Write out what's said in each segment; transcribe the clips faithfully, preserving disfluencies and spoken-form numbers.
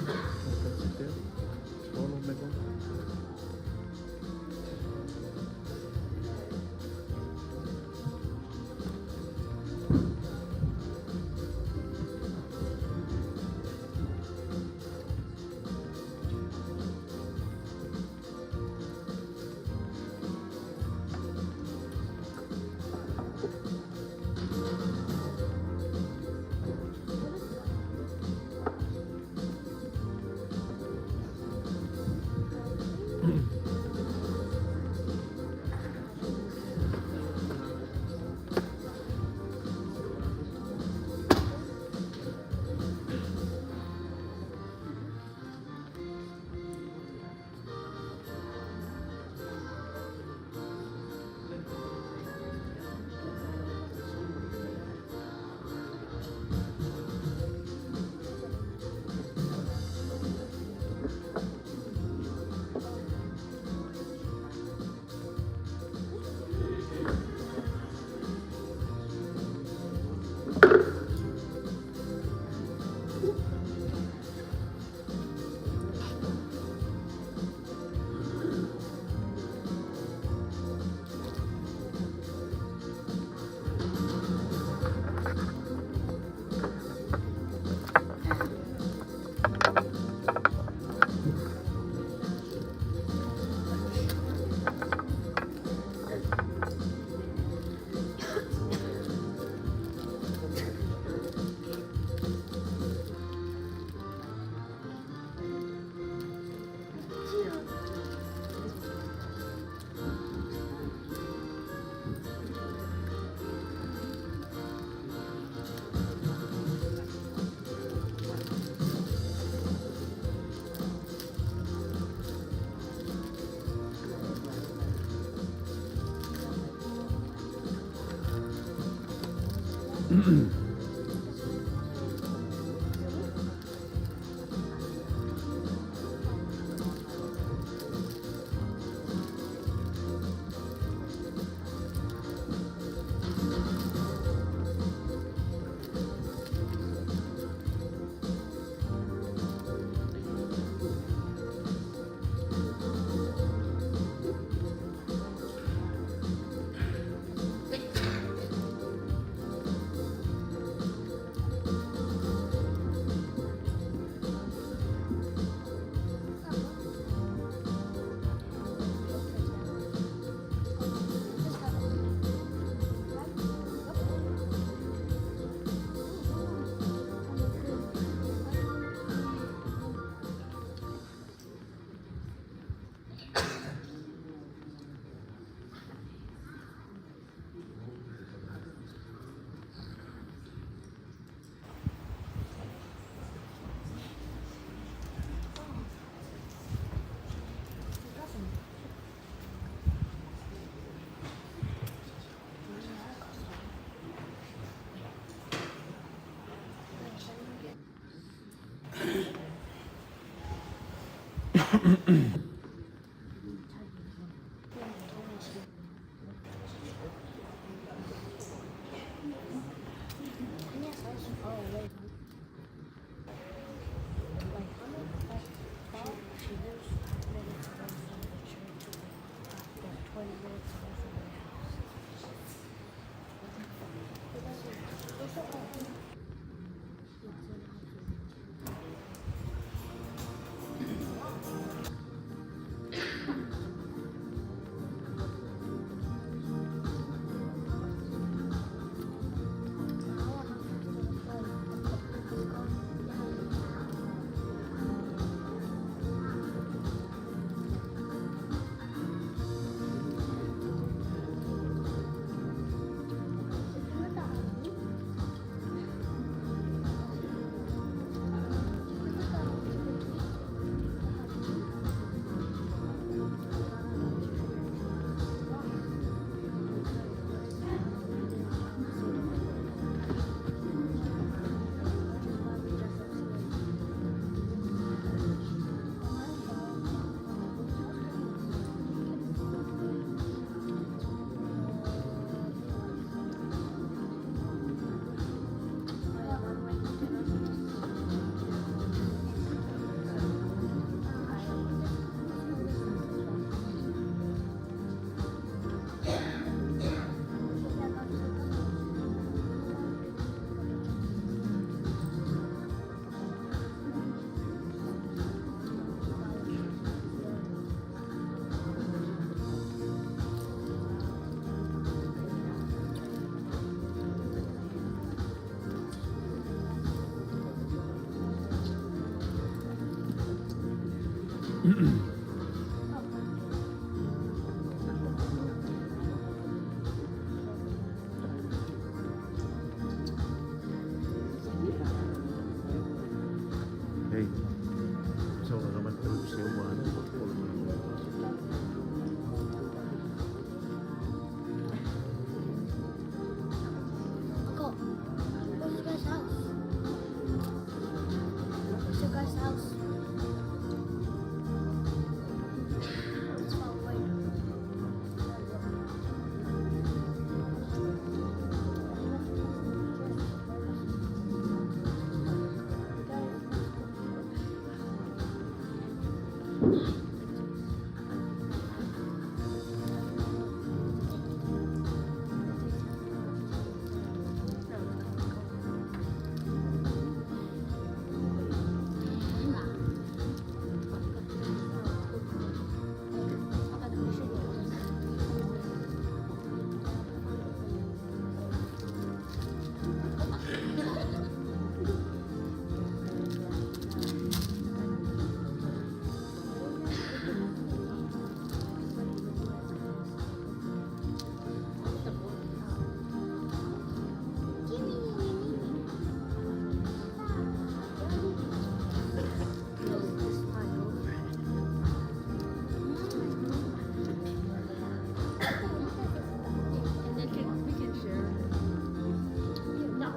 That's it there. Follow me, go. Hey, so the one thing you want. Uncle, where's your guys' house? Where's your guys' house? It's far away. And then can, we can share. No.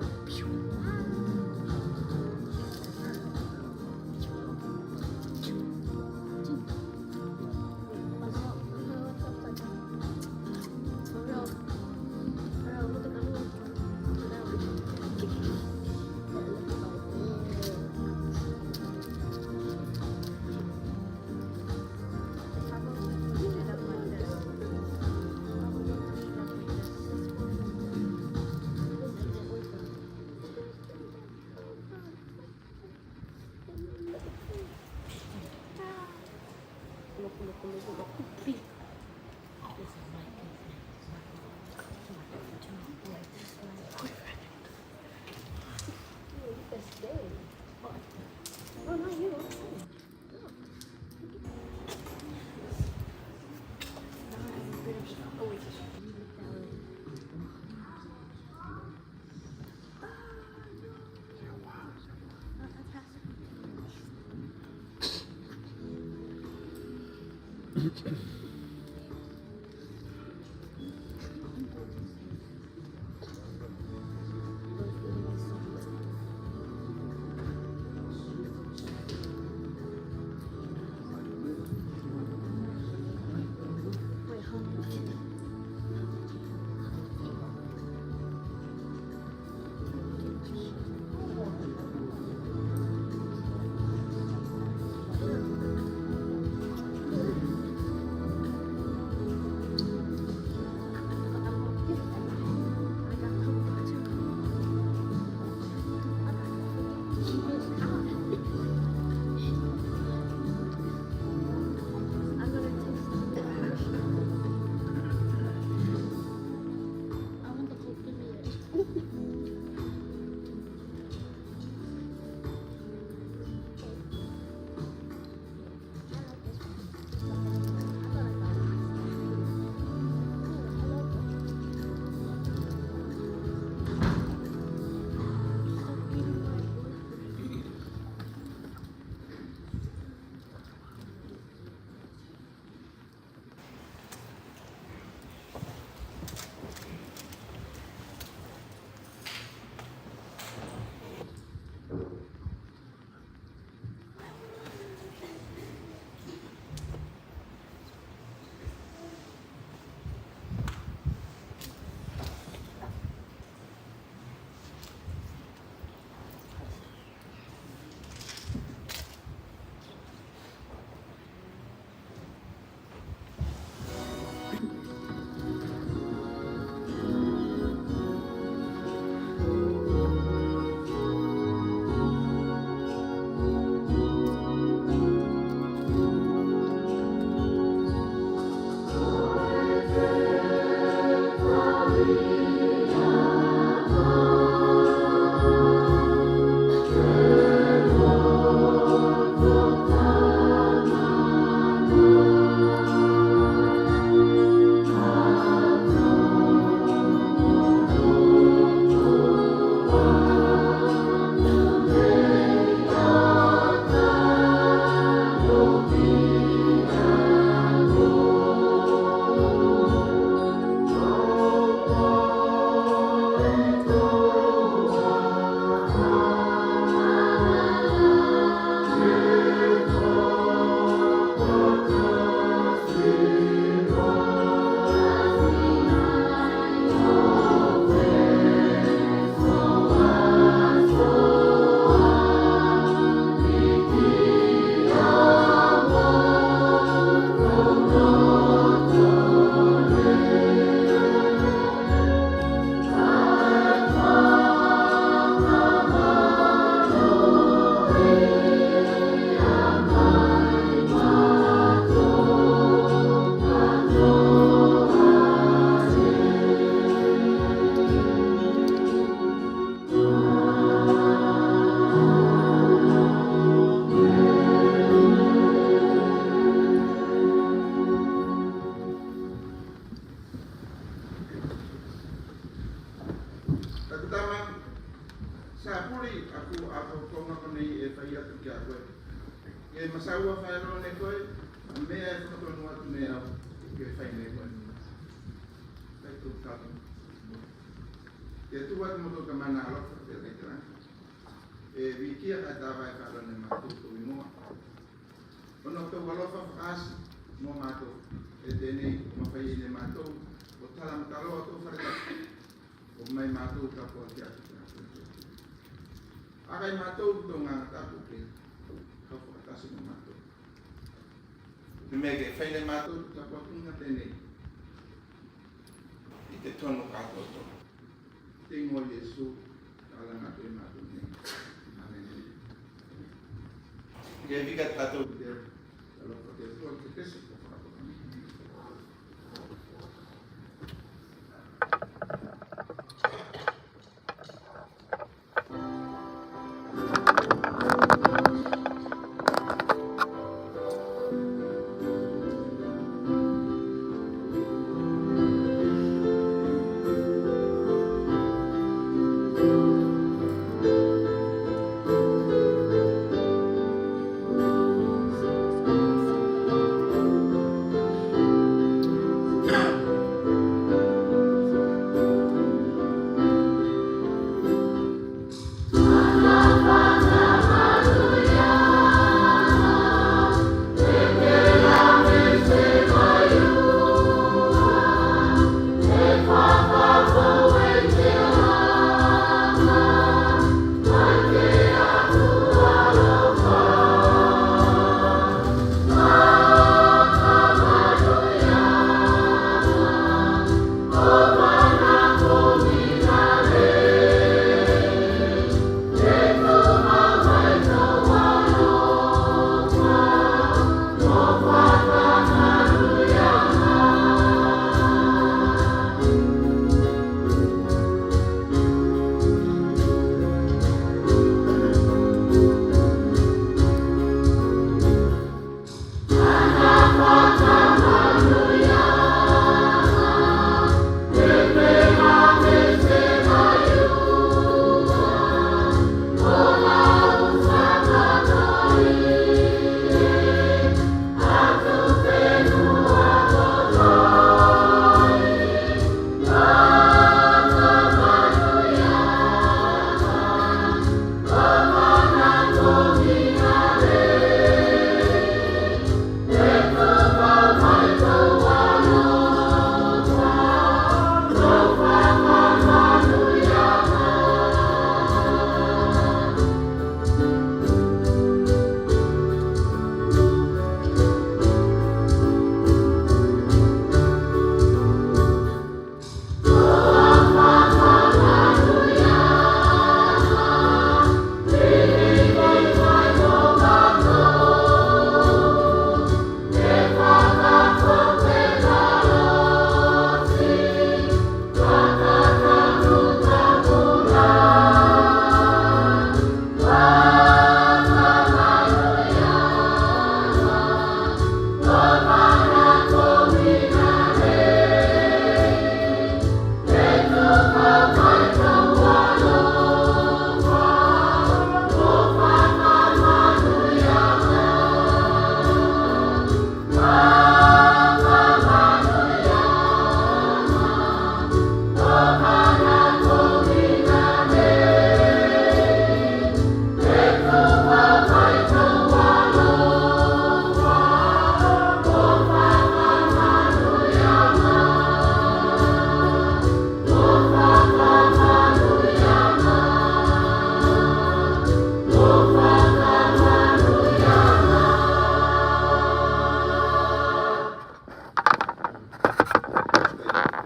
E masaua faeloa ne koe a mea e fakatonu atu ne au ke fai ne koe. Fai tou talo. Te Atua te motou Tamana alofa, te Atua i te lagi. E vikia kae tavae faeloa ne matou tou igoa. Ona o tou alofa fakaasi mo matou e tenei, mafai ne matou o tala mataloa o tou fale tapu. O mai matou tapu atu ki a koe. Akai matou ki tou Agaga Tapu ke kau fakatasi mo matou. Te mea ke fai ne matou te tapuakiga tenei i te tonu katoatoa. Te igoa o Iesu, ka alaga atu e matou nei. Amene. Ke vika tatou te alofa te Atua, te pese ko fakatoka.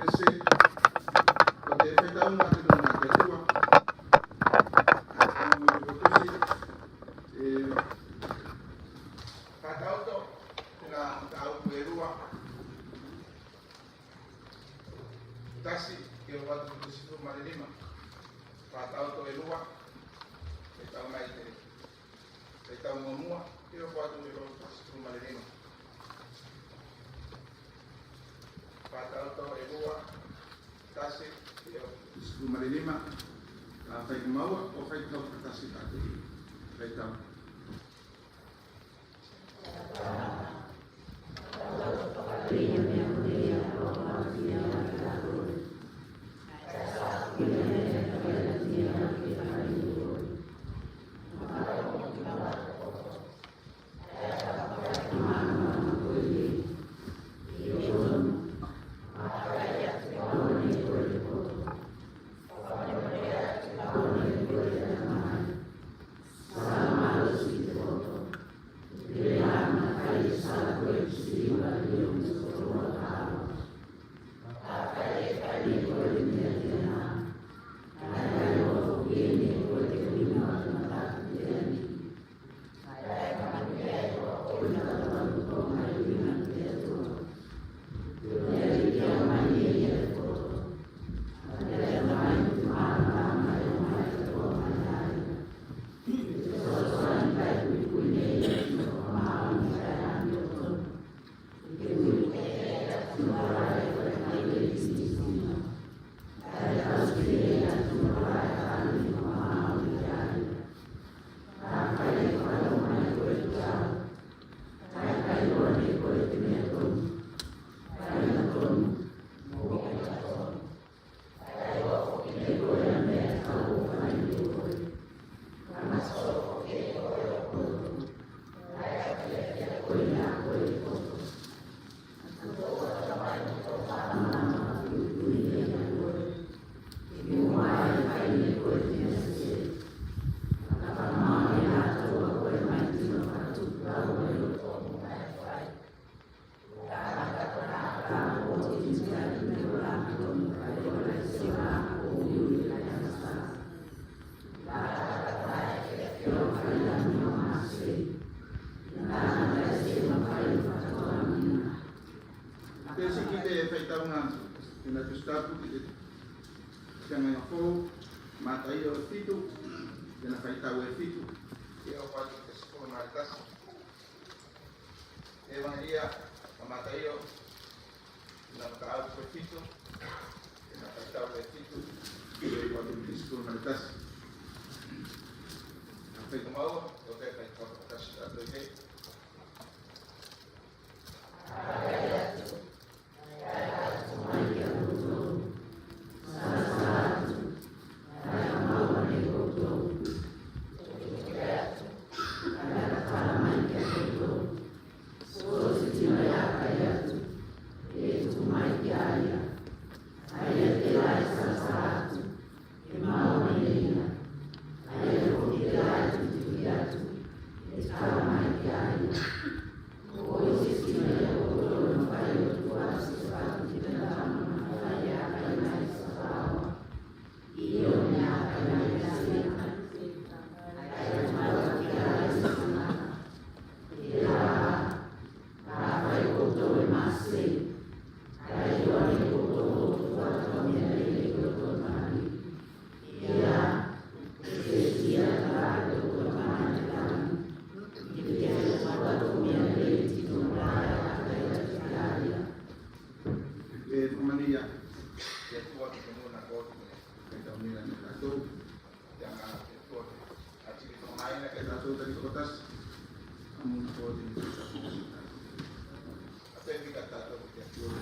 Pese, ko te faitauga a te Atua. E, Fataoto, tena mataupu e lua. Tasi, ke o atu ki te sefulu ma le lima. Fataoto e lua, e tau mai te Faitau muamua, ke oko atu i loto sefulu ma le lima. Fataoto e lua, tasi, ke oko sefulu ma le lima. A fai maua, o faitau fakatasi tatou. Faitau. Te siki te faitauga, tena Tusi Tapu ki te Agaga Fou, Mataio e fitu, tena faitau e fitu, e oko atu ki te sefulu ma le tasi. Evagelia a Mataio, tena mataupu e fitu, tena faitau e fitu, e oko atu ki te sefulu ma le tasi. A fai ko maua, o te fai ko tasi tatou i te E fakamania te Atua ki te muna ko te mea. Ke tau mea na tatou. Te aga te Atua. Ati ke fakamania ke tatou tali tokotasi. A muna ko te mea. A te mea ka tatou ke Atua.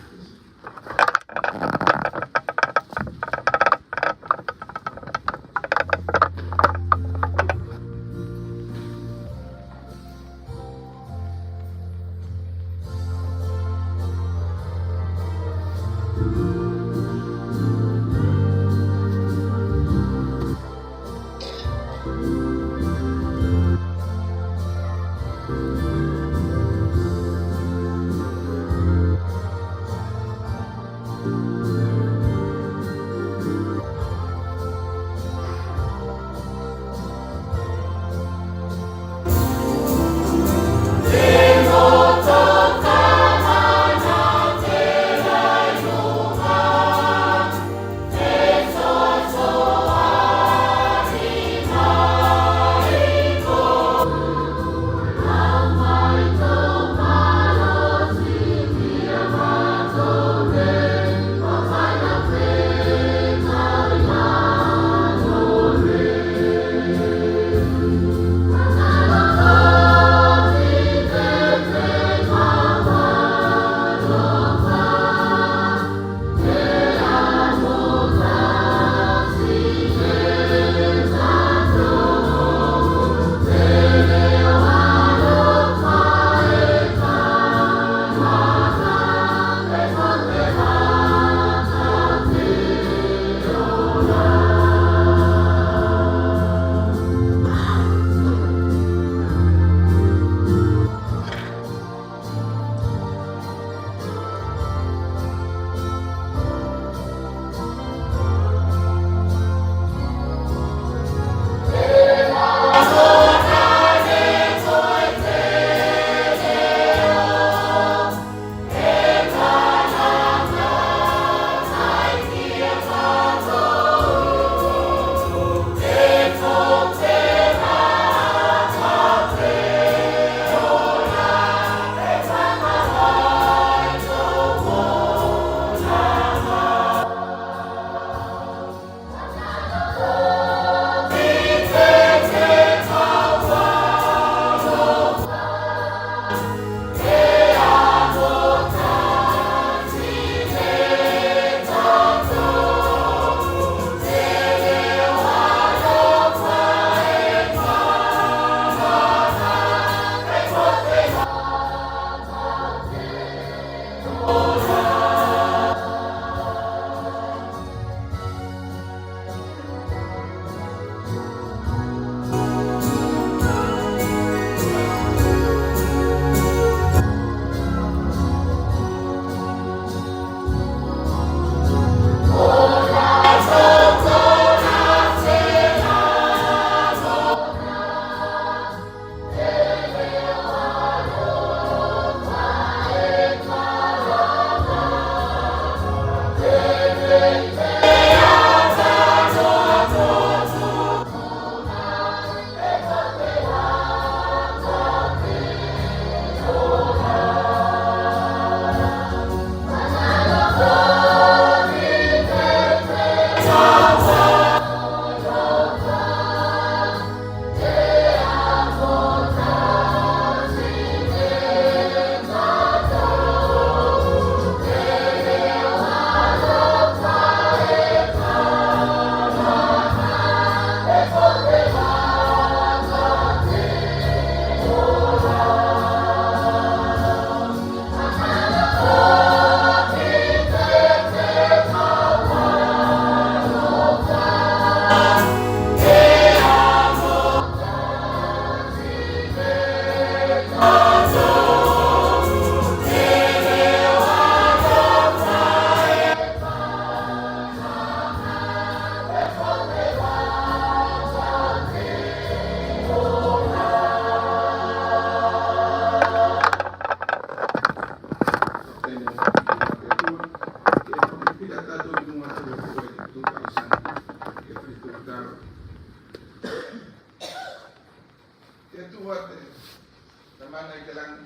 mai te lagi.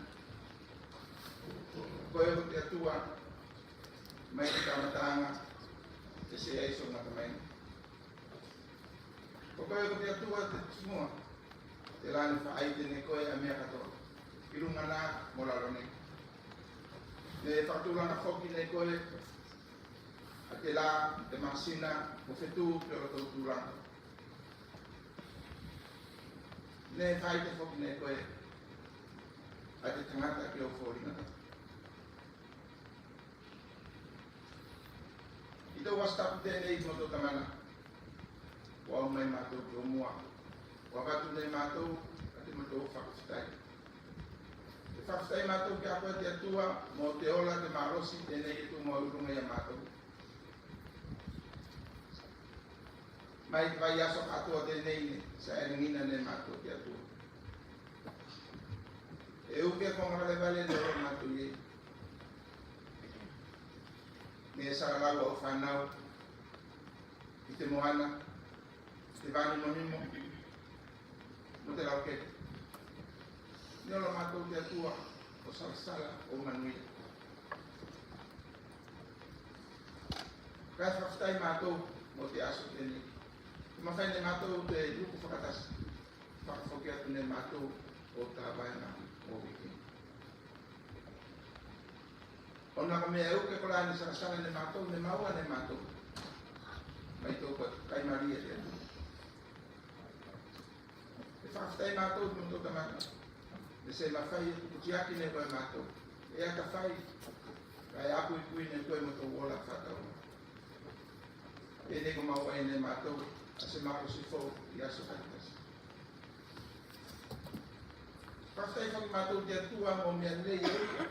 Ko koe ko te Atua mai te kamataga, e seai so gata mai. Ko koe ko te Atua te Tusimoa, telā ne faaite ne koe a mea katoa i luga na mo lalo nei. Ne fakatulaga foki ne koe a telā te masina ko fetu ki olotou tulaga. Ne faaite foki ne koe a te tagata ki ou foliga. I tou Aso Tapu tenei mo tou Tamana, ua o mai matou ki ou mua, ua avatu ne matou a te motou fakafetai. E fakafetai matou ki a koe te Atua mo te ola, te malosi tenei e tu mo i luga i a matou. Mai te vaiaso katoa tenei ne saelegina ne matou te Atua. E uke koga valevale ne olo matou i ei. Ne sagalau au fanau i te moana, i te vanimonimo mo te laukele. Ne olo matou te Atua o salasala, o manuia. Kae fakafetai matou mo te aso tenei. Te mafai ne matou te luku fakatasi, fakafoki atu ne matou o tavaega o wiki. Ona ko mea e uke kolā ne salasala ne matou, ne maua ne matou mai tou kai malie te Atua. E fakafetai matou mo tou Tamana, me se mafai e kutiaki ne koe matou, e atafai, kae apuipui ne koe mo tou ola fakataulaga. Tenei ko maua ei ne matou a se malosi fou i aso takitasi. Fakafetai foki matou te Atua mo mea lei e uke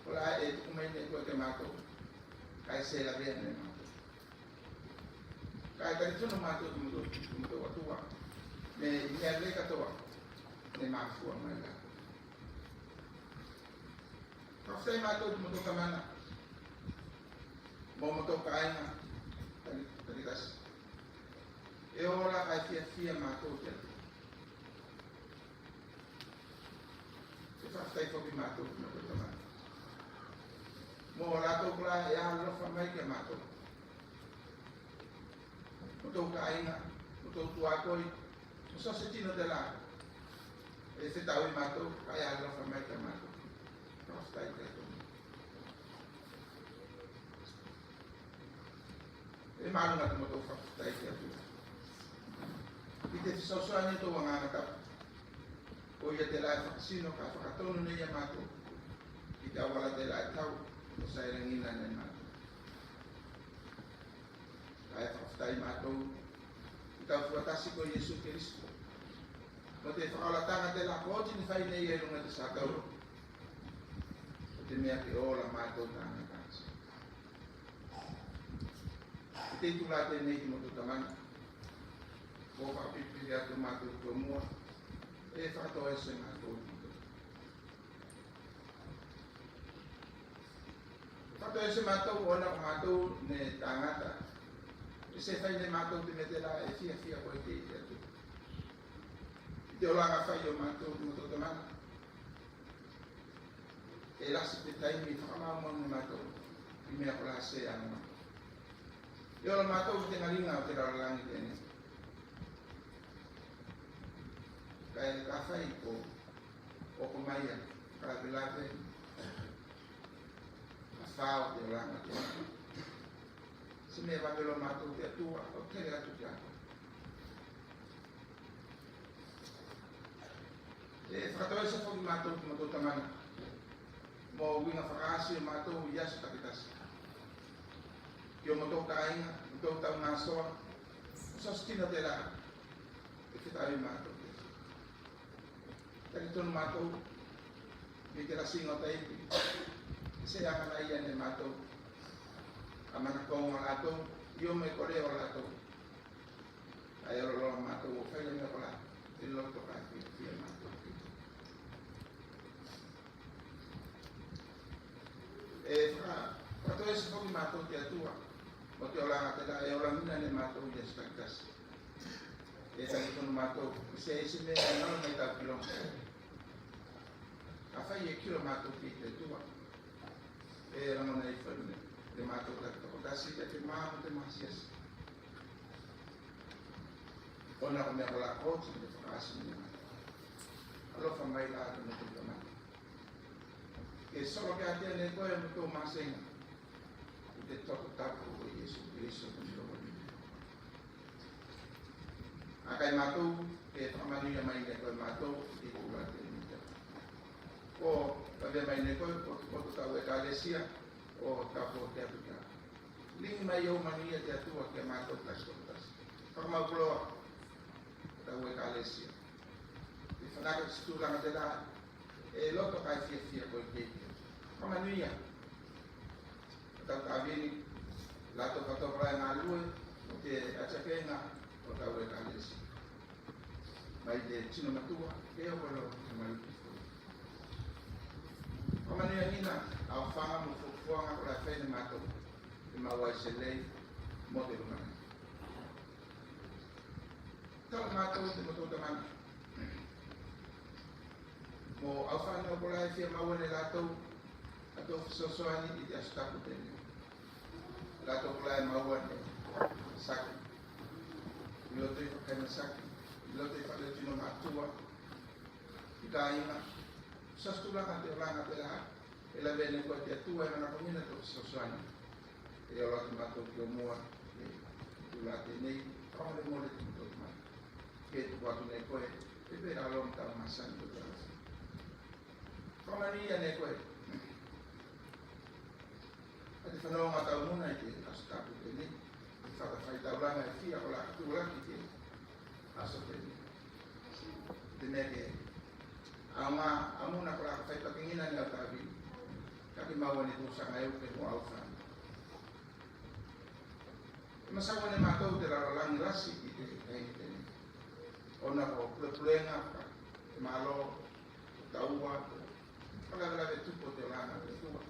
kolā e tuku mai ne koe ki a matou, kae se lavea ne matou. Kae talitonu matou ki a motou, ki a motou Atua, me i mea lei katoa ne mafua mai latou. Fakafetai matou ki a motou Tamana mo motou kāiga tali, takitasi. E ola kae fiafia matou te Atua. E fakafetai foki matou ki a motou Tamana mo latou kolā e alofa mai ki a matou. Motou kāiga, motou tuakoi, mo so se tino telā e fetaui matou kae alofa mai ki a matou. Fakafetai ki a tou. E maluga te motou fakafetai ki a tou i te fesoasoani o tou Agaga Tapu. Ko ia telā e fakasino kae fakatonu ne ia matou i te auala telā e tau o saelegina ne matou. Kae fakafetai matou i tau fuatasi ko Iesu Keliso mo te fakaolataga telā ko oti ne fai ne ia i luga i te satauro, ko te mea ke ola matou tagata. I te itula tenei ki a motou Tamana, ko fakapilipili atu matou ki tou mua, e fakatoese matou. Fakatoese matou ona ko matou ne tagata, e se fai ne matou te mea telā e fiafia koe i te Atua. I te olaga fai o matou ki a motou Tamana, e lasi te taimi e fakamaumau ne matou i mea kolā se a matou. E ola matou ki te galiga o te lalolagi tenei. Kae kafai ko oko mai a kalavelave, a fao te olaga tenei. Se mea vave loa matou te Atua, o tele atu ki a koe. E fakatoese foki matou ki a motou Tamana mo uiga fakaasi o matou i aso takitasi. Ki o motou kāiga, motou taugasoa, so se tino telā e fetaui matou. Talitonu matou i te lasiga o taipi, e se agalaia ne matou a manakoga o latou, io me kolea o latou. Ae olo loa matou o fai a mea kolā e loto kae fiafia matou ki. E faka, fakatoese foki matou te Atua mo te olaga telā e olagina ne matou i aso takitasi. E talitonu matou, e seai se mea e galo mai tau kiloga. A Fai e kilo matou ki te Atua. E lagona ifo ne matou taki tokotasi ki te ma mo te masiasi. Ona ko mea kolā ko oti te fakaasi ne matou. Alofa mai la te matou Tamana. Ke solo ki a te ne koe mo tou masega. I te tokotapu o Iesu Keliso ko te Atua. Akai matou ke fakamanuia mai ne koe matou i te itula tenei. Ko tavea mai ne koe ko, ko tau ekalesia o tau ko te Atua. Ligi mai ou manuia te Atua ki a matou tasi tokotasi. Fakamau koloa tau ekalesia. Te fanaka ki se tulaga telā e loto kae fiafia koe ki ei. Fakamanuia. Tau tavini, latou katoa kolā e galue mo te atiakega o tau ekalesia. Mai te tino matua ke oko loa ki te maluki. Fakamanuiagina aofaga mo fuafuaga kolā e fai ne matou e maua ai se lei mo te lumanaʻi. Talo matou te matou Tamana mo au fanau kolā e fia maua ne latou a tou fesoasoani i te Aso Tapu tenei. Latou kolā e maua ne saki i loto i fakaimasaki, i loto i fale tino matua, i kāiga, sa se tulaga te olaga telā e lavea ne koe te Atua e manakogina tou fesoasoani. E olo atu matou ki ou mua i te itula tenei, fakamolemole te matou Tamana. Ke tuku atu ne koe e pela loa mo tau masani ko te alofa. Fakamanuia ne koe a te fanoga tau muna i te Aso Tapu tenei. Fakafaitaulaga e fia kolā ka tulaki i te aso tenei. Te mea ke aoga a muna kolā ka faipakigina ne au tavini. Kae ke maua ne tou saga e uke mo au fanau. E masaua ne matou te lalolagi lasi i te taimi tenei. Ona ko pulepulega, ko te malo, ko taua, ko fakalavelave tupu o te olaga te Atua.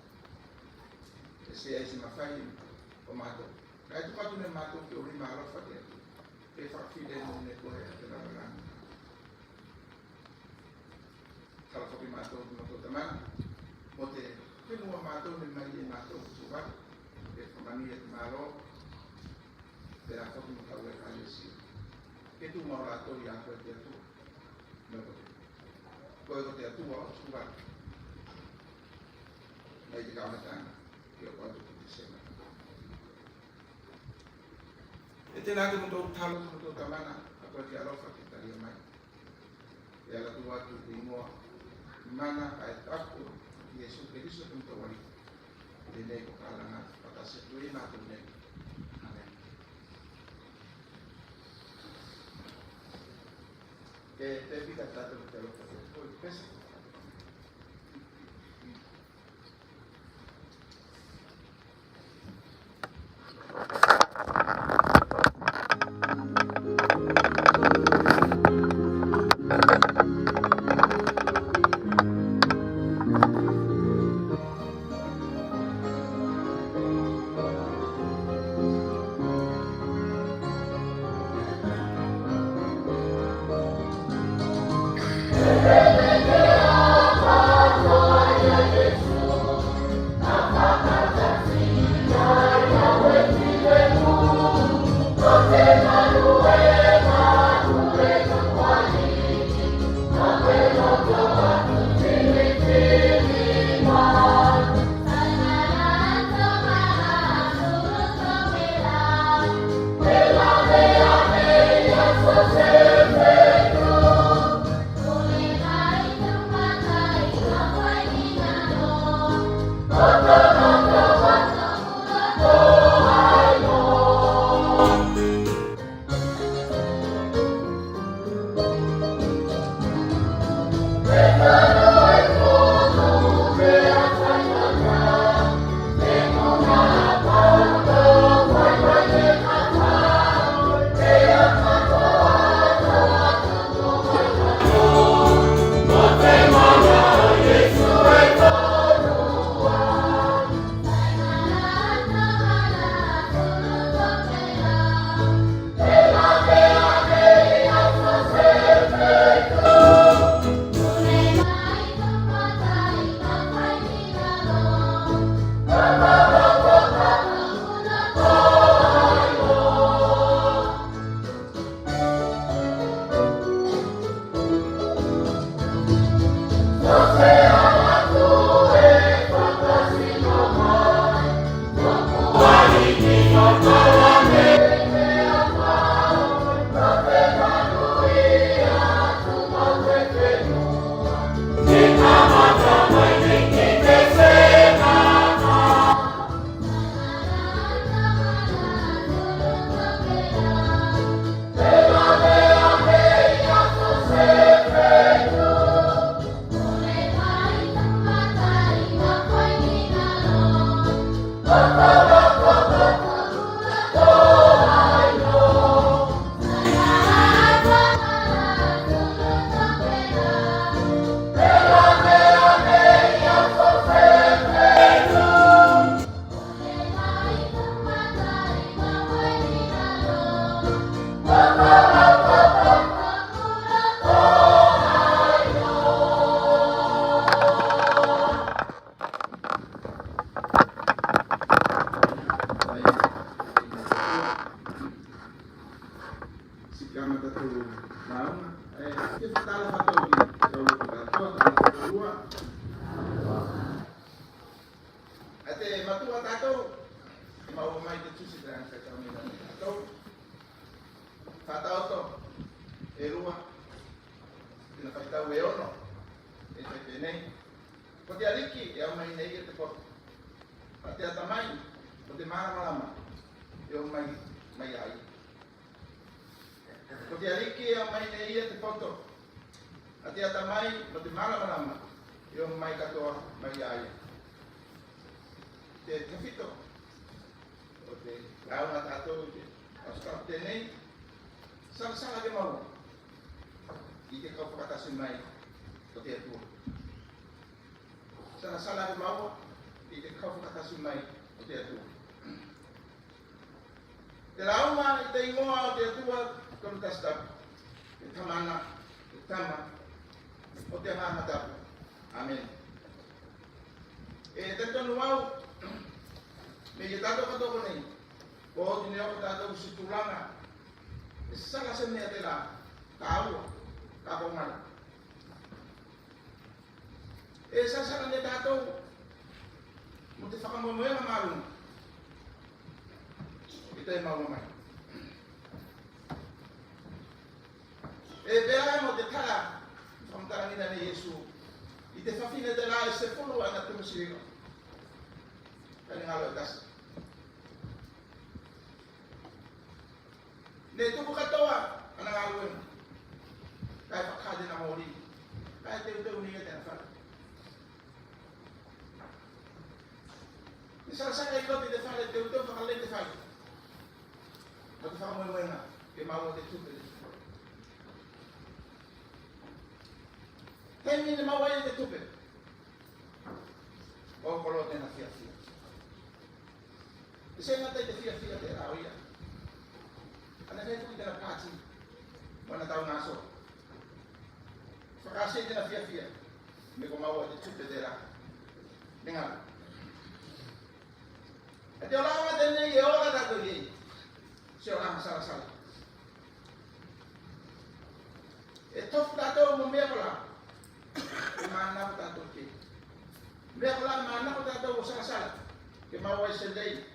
E seai se mafai o matou. Kae tuku atu ne matou ki ou lima alofa te Atua. Ke fakafilemu ne koe a te lalolagi. Talo foki matou te matou Tamana mo te fenua matou ne mai ei matou, Suvale. Ke fakamanuia te malo. Pelā foki mo tau ekalesia. Ke tumau latou i a koe te Atua. Mai ko te, koe ko te Atua o Suvale. Mai te kaugataga ke oko atu ki te sema. E tenā te matou talo, te matou Tamana, a koe ke alofa ke talia mai. E ala atu i te igoa mana ae tapu o Iesu Keliso te matou Aliʻi. Tenei ko kalaga fakatasi atu i matou nei. Amene. Ke pepika tatou te alofa te Atua i pese. Matua tatou, e maua mai te tusi te ane faitau nei tatou. Faataoto e lua, tena faitau e ono, e fai penei: Ko te Aliki e aumai ne ia te poto, a te atamai mo te malamalama e o mai, mai a ia. Ko te Aliki e aumai ne ia te poto, a te atamai mo te malamalama e o mai katoa mai a ia. Te tafito o te lauga tatou i te Aso Tapu tenei: Salasala ke maua i te kau fakatasi mai o te Atua. Salasala ke maua i te kau fakatasi mai o te Atua. Te lauga i te igoa o te Atua Tolutasi Tapu, te Tamana, te Tama, o te Agaga Tapu. Amene. E talitonu au me ia tatou katoa konei, ko oti ne o tatou i se tulaga e sala se mea tela, tāua, ka ko galo. E salasala ne tatou mo te fakamoemoega maluga e toe maua mai. E pela mo te tala fakamatalaina ne Iesu i te fafine tela e sefulu ana tumu siliva, kae ne galo e tasi. Ne tuku katoa ana galuega, kae fakahā tena moli, kae teuteu ne ia tena fale. Ne salasala i loto i te fale, teuteu fakalei te fale, mo te fakamoemoega ke maua te tupe. Taimi ne maua ai te tupe, ko kolo tena fiafia. E se gata i te fiafia tela o ia, a ne fai foki tena pati mo ana taugasoa. Fakaasi tena fiafia me ko maua te tupe tela ne galo. E te olaga tenei e ola tatou i ei, se olaga salasala. E tofu tatou mo mea kola e manako tatou ki ei. Mea kola e manako tatou o salasala ke maua ai se lei,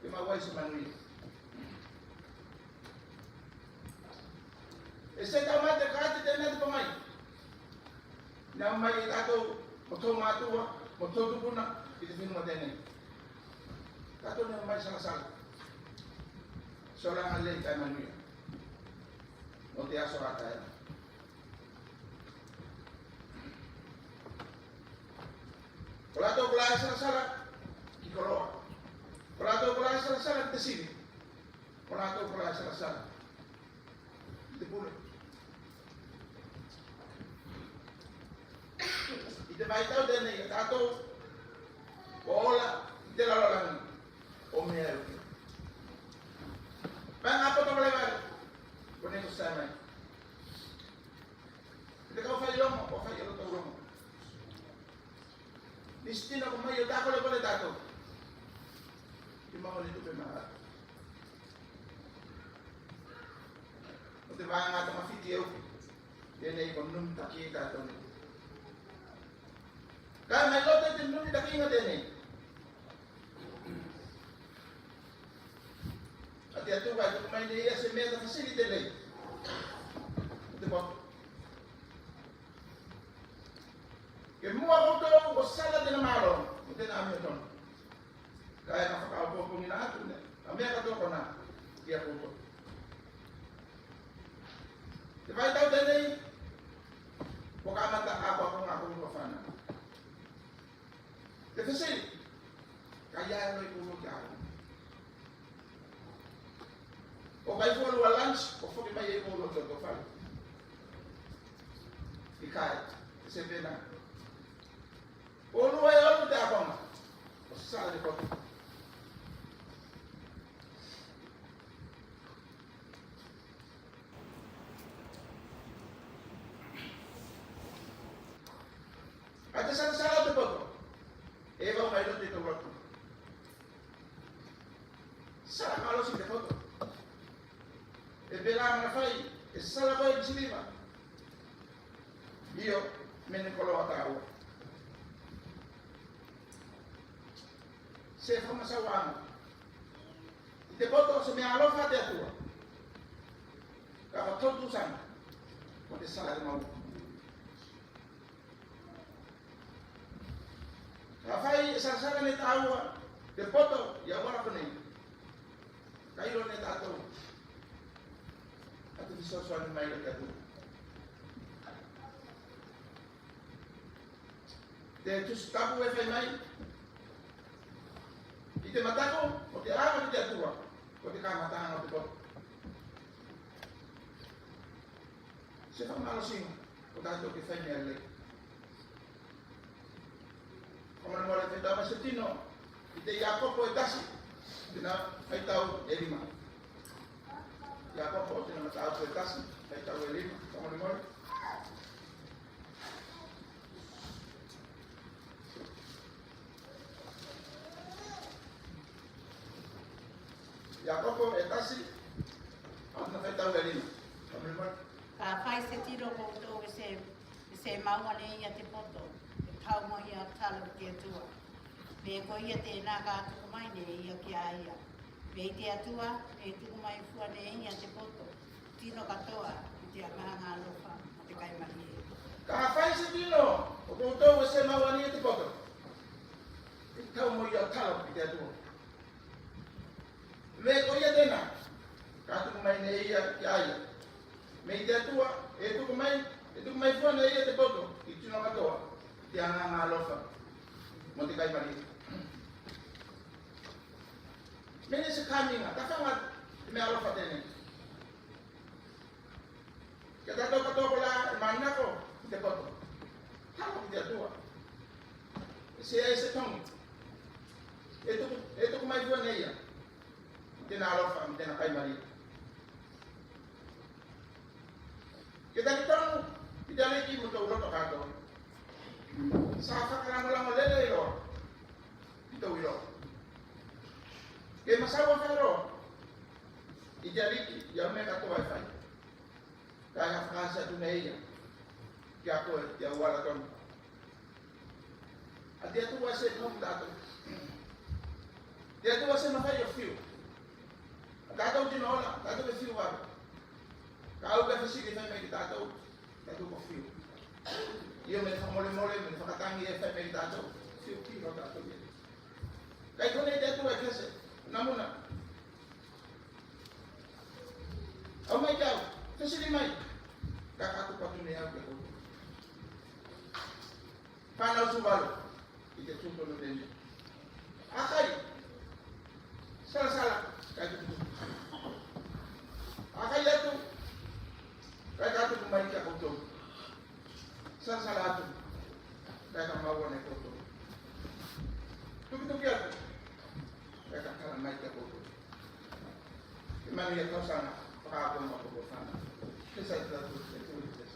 ke maua ai se manuia. E se taumate kati tena te pagai ne aumai ei tatou mo tou matua mo tou tupuna i te fenua tenei. Tatou ne aumai salasala, se olaga lei kae manuia mo te aso a taeao. Ko latou kola e salasala ki koloa, ko latou kola e salasala ki te sili, ko latou kola e salasala ki te pule. I te vaitau tenei a tatou ko ola i te lalolagi o mea e uke. Vaega poto valevale konei ko sae mai. Te kau fai logo, ko fai logo tau logo. Nisi tino ko mai o takolekole tatou. Te maua ne tupe ma tatou. Ko te vaega togafiti e uke tenei ko numi taki tatou nei. Kae mai loto i te numi takiga tenei, a te Atua e tuku mai ne ia se mea tafasili tenei. Te poto. Ke mua koutou o sala tena malo mo tena amiotonu, kae ka fakaopoopogiina atu ne a mea katoa konā ki a koutou. Te vaitau tenei ko kamata akoakoga a koulua fanau. Te fesili, kai a e olo i koulua ki a koulua? O kai fua lua lunch ko foki mai ei koulua ki loto fale? Ikae, e se penā. Koulua e olo te akoga o sala te poto. A te salasala o te poto e vau mai loto i tou loto. Sala malosi te poto. E pelā me na fai e sala koe ki siliva, io me ne koloa tāua. se fakamasauaga i te poto o se mea alofa a te Atua. Kae ko tolu tusaga mo te sala e mau. Kafai e salasala ne taua te poto i auala konei, kae ilo ne tatou a te fesoasoani mai o te Atua. Te Tusi Tapu e fai mai i te matako o te aga ki te Atua, ko te kamataga o te poto. Se fakamalosiga ko tatou ke fai mea lei. Fakamolemole, faitau mai se tino i te Iakopo e tasi, tena faitau e lima. Iakopo, tena mataupu e tasi, faitau e lima. Fakamolemole. Iakopo e tasi, a tena faitau e lima. Fakamolemole. Kafai se tino o koutou e se, e se maua ne ia te poto, e kau mo ia talo ki te Atua. Me ko ia tena ka tuku mai ne ia ki a ia. Me i te Atua e tuku mai fua ne ia te poto, tino katoa i te agaga alofa mo te kai malie. Kafai se tino o koutou e se maua ne ia te poto, e kau mo ia talo ki te Atua. Me ko ia tena ka tuku mai ne ia ki a ia. Me i te Atua e tuku mai, e tuku mai fua ne ia te poto i tino katoa i te agaga alofa mo te kai malie. Me ne se kamiga, tafaga te mea alofa tenei. Ki a tatou katoa kolā e manako ki te poto, talo ki te Atua. E se, e se togi. E tuku, e tuku mai fua ne ia i tena alofa mo tena kai malie. Ke takitonu ki te Aliki mo tou loto katoa. Sa fakalagolago lelei loa ki tou iloa. Ke masaua faeloa i te Aliki i au mea katoa e fai. Kae fakaasi atu ne ia ki a koe i te auala tonu. A te Atua se mafai ki tatou. Te Atua se mafai o fiu. A tatou tino ola, tatou e fiu ave. Kae au ka fesili e fai mai ki tatou, tatou ko fiu. Io, me ne fakamolemole, me ne fakatagi e fai mai ki tatou, fiu ki lo tatou ia. Kae konei te Atua e kese, na muna. Aumai ki au, fesili mai. Kae ka tuku atu ne au ki a koutou. Fanau Tuvalu i te tupe o te mea. Akai, salasala, kae tukutuku. Akai atu, kae ka tuku mai ki a koutou. Salasala atu, kae ka maua ne koutou. Tukituki atu, kae ka tala mai ki a koutou. Ke manuia tausaga fakaako ma koutou fanau. Ke sa tatu te tuli te.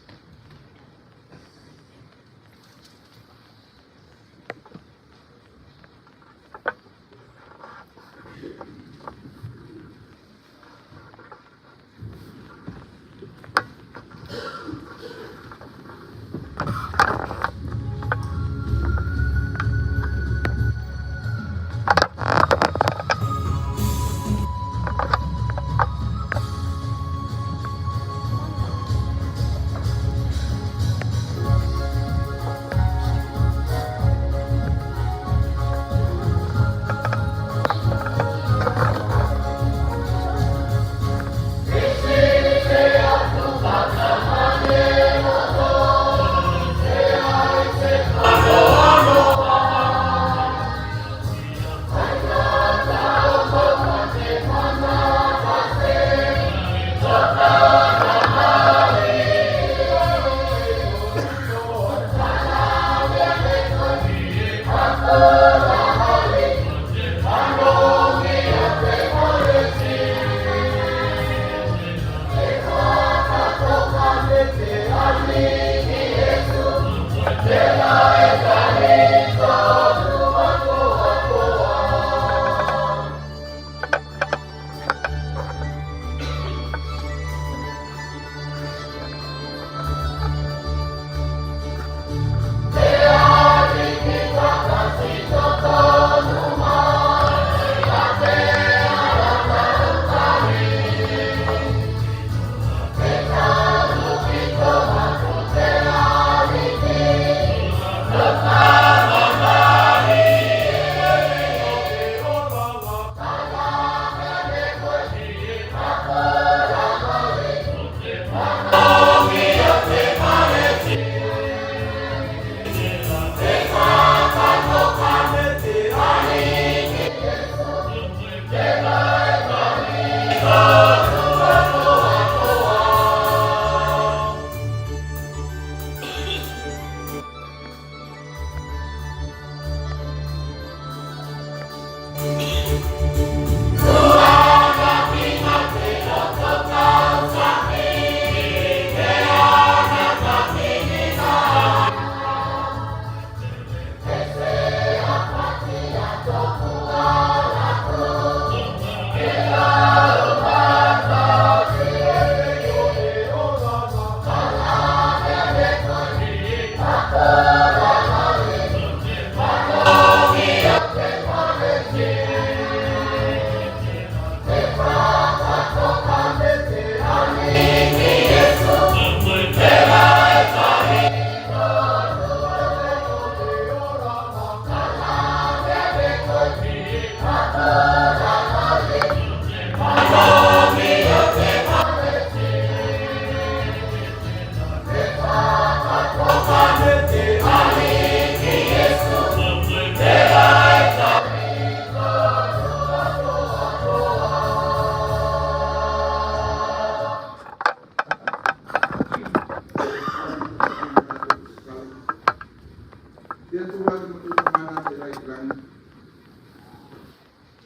Te Atua te motou Tamana telā i te lagi.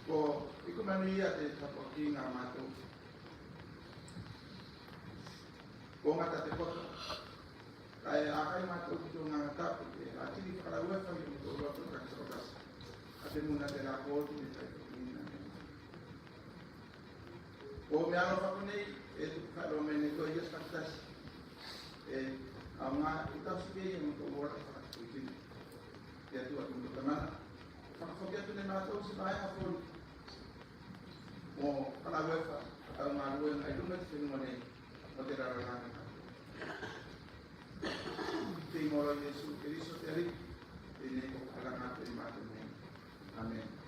Ko iku manuia te tapuakiga a matou. Ko gata te poto. Kae a kai matou ki tou Agaga Tapu ke atili fakalauefa ki tou loto, ka ki tou tokatasi. A te muna telā ko oti ne tai ko muna ne. Ko mea alofa konei e tuku faeloa mai ne koe Iesu Kalisito. E aoga e tausi ki ei a matou ola fakatutuitino. Te Atua te motou Tamana, fakafoki atu ne matou se vaega fou mo fakalauefa fakataugaluega i luga i te fenua nei mo te lalolagi. Te igoa o Iesu Keliso te Aliki, tenei ko fakalaga atu ei matou nei. Amene.